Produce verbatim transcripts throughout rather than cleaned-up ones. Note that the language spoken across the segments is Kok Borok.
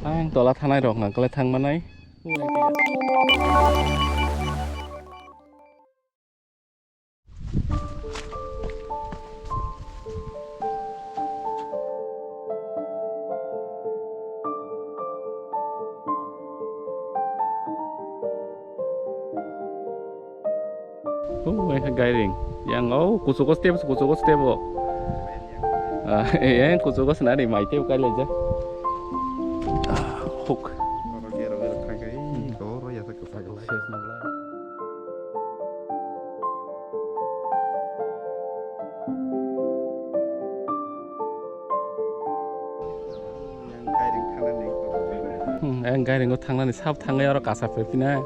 Ang tola thanai rok nang kle thang manai. Oh, eh, gairing. Yang, oh, kuchugo step, kuchugo step o. Ah, eh, yang kuchugo senari mai tep kai leja. Ah, hook. Oro gero gero thangkai, hmm, oro yasa kwchak lai. Ses na lai. Yang gairing thangnani. Hmm, yang gairing o thangnani sab thangai oro kasa pepina.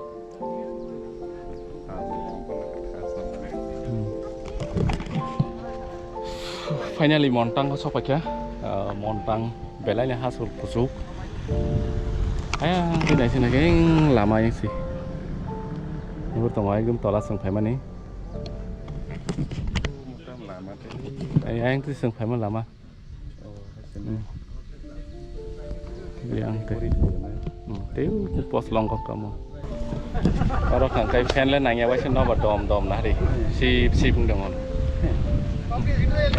Finally, Montang o sokpaikha. Ah, Montang belai ni hasur kuchuk. Ayang twi naising naikhe lama yang si. Nubur tongo ekdom tola chwng phaimani. Ayang twi chwng phaima lama. Hmm. Yang ke. Hmm, tei post long kok kamu. Oro khang kai fan le nangya waisa noba dom dom nari. Sip sip wng dong.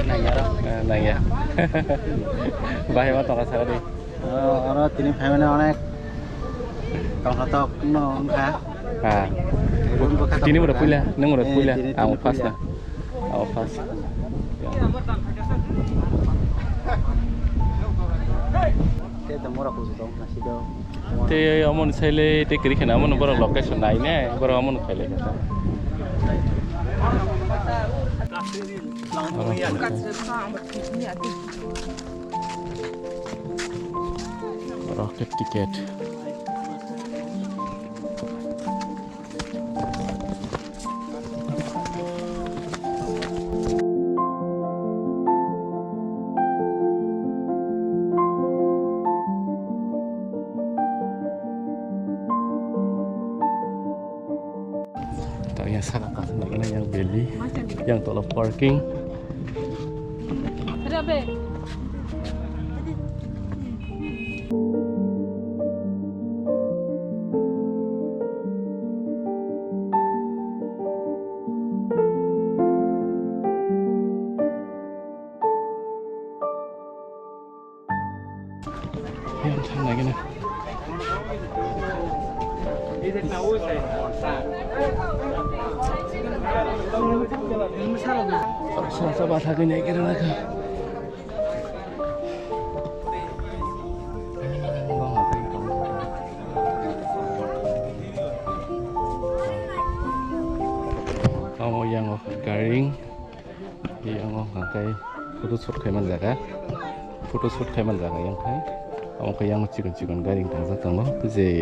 Nangya ro. Eh, nangya. Bahai ma tongka saka di. Oro, oro tini phaimani onek tongkha tok no wngkha. Ha. Tini mura puila, nung mura puila. Ang first na. Aw, first. Tei omo ni saile tei kwrwi kheno omo ni borok location nai ne borok omo ni khaile. Oro khe ticket. Tang yang saka kasih lagi yang beli, yang tolong parking. Yang thang lagi na. Sa sa ba thagwi nai kira na ka. Amo yang o garing. Yang o hwnkhai photo shoot khaimani jaga. Photo shoot khaimani jaga yang khai. Amo khe yang chikon chikon garing tangjak tongo. Je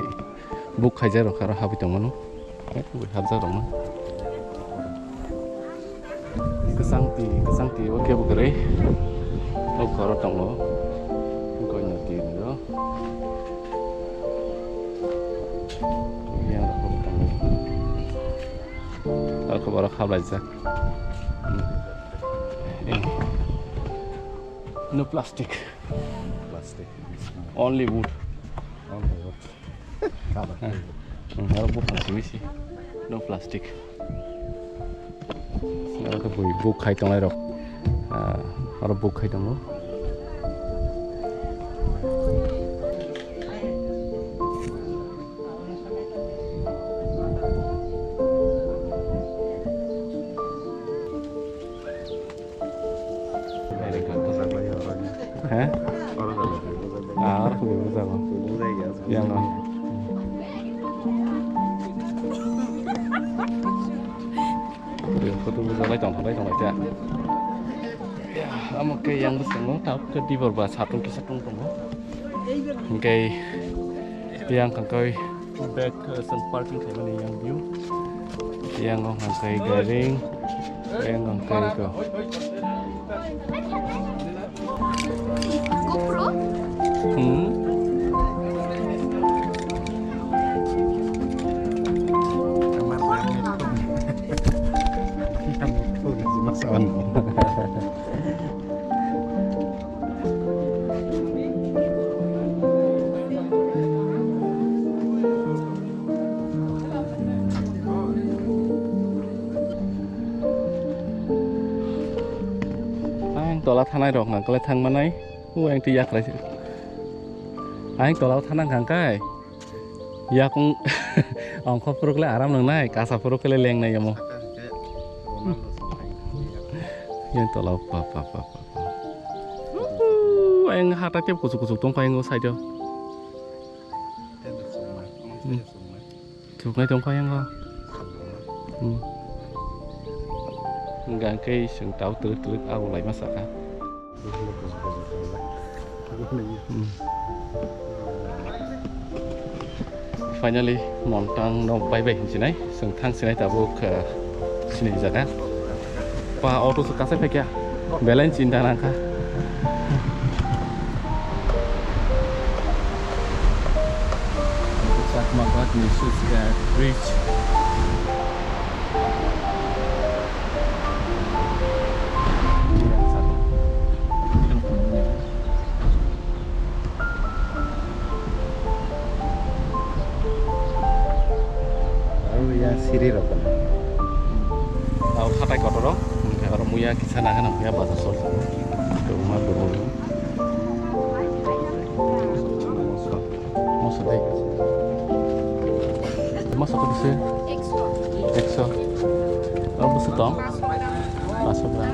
book khaijak rok aro habwi tongmano. Hai, tubui hapjak rokno. Kwchang twi, kwchang twi o kebo kwrwi. O koro tongo. Goino twi ro. Yang rok tongo. Aro khe borok hablaijak. Hmm. Eh. No plastic. Plastic. Only wood. Only wood. Cover. Hmm. Hmm, aro buphang simi si. No plastic. Aro khe bui book khai tongnai rok. Ah, aro book khai tongo. He? Ah, aro khe bujak o. Yang o. Photo bujaklai tong, tong, tong, tong. Ya, amo khe yang bwskango tabuk khe dibor ba satung kisa tung tongo. Hwnkhe yang khangkhai bag, eh, chwng parking khaimani yang view. Yang o khangkhai garing, yang khangkhai ko. Hmm. Tola thanai rok nang kle thang manai. U ang ti yakrai se. Ang tola thanang kang kai. Yakung ongkho puruk le aram nang nai, kasa puruk le leng nai yamo. Yang tola pa pa pa pa pa. Uhu, ang hata tep kusuk kusuk tong pa yang side o. Chuknai tong kha yang o. Hmm. Hingga khe chwng tau twrwk twrwk abo laima saka. Hmm. Finally, Montang no bye bye hinsinai, chwng thang sinai tabuk, uh, sini jaga. Pa auto se kasai phaikya, belai chinta nangkha. Chakma Ghat ni Switchgate Bridge. Aro ya siri rok. Aro hatai kotor rok, hingke aro muya kisa nangkhe nang muya bazar sol. Tongma doro. Moso dei. Moso ko bisi? Ekso. Ekso. Aro bisi tong? Paso gram.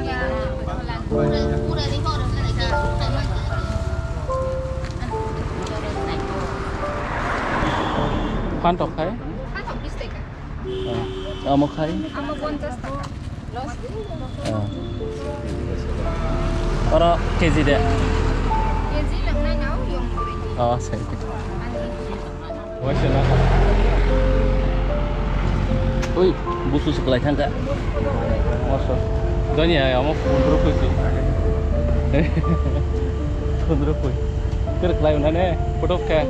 Phan tok khai? Phan tok bis taka. Ah, amo khai? Amo ponchas taka. Ah. Oro K G de? K G langnai nao yong guridi. Ah, sai. Ui, busu sekelai thangka. Moso. Doni ya, amo pondro koi. Pondro koi. Ker kelai mana ne? Photo khe.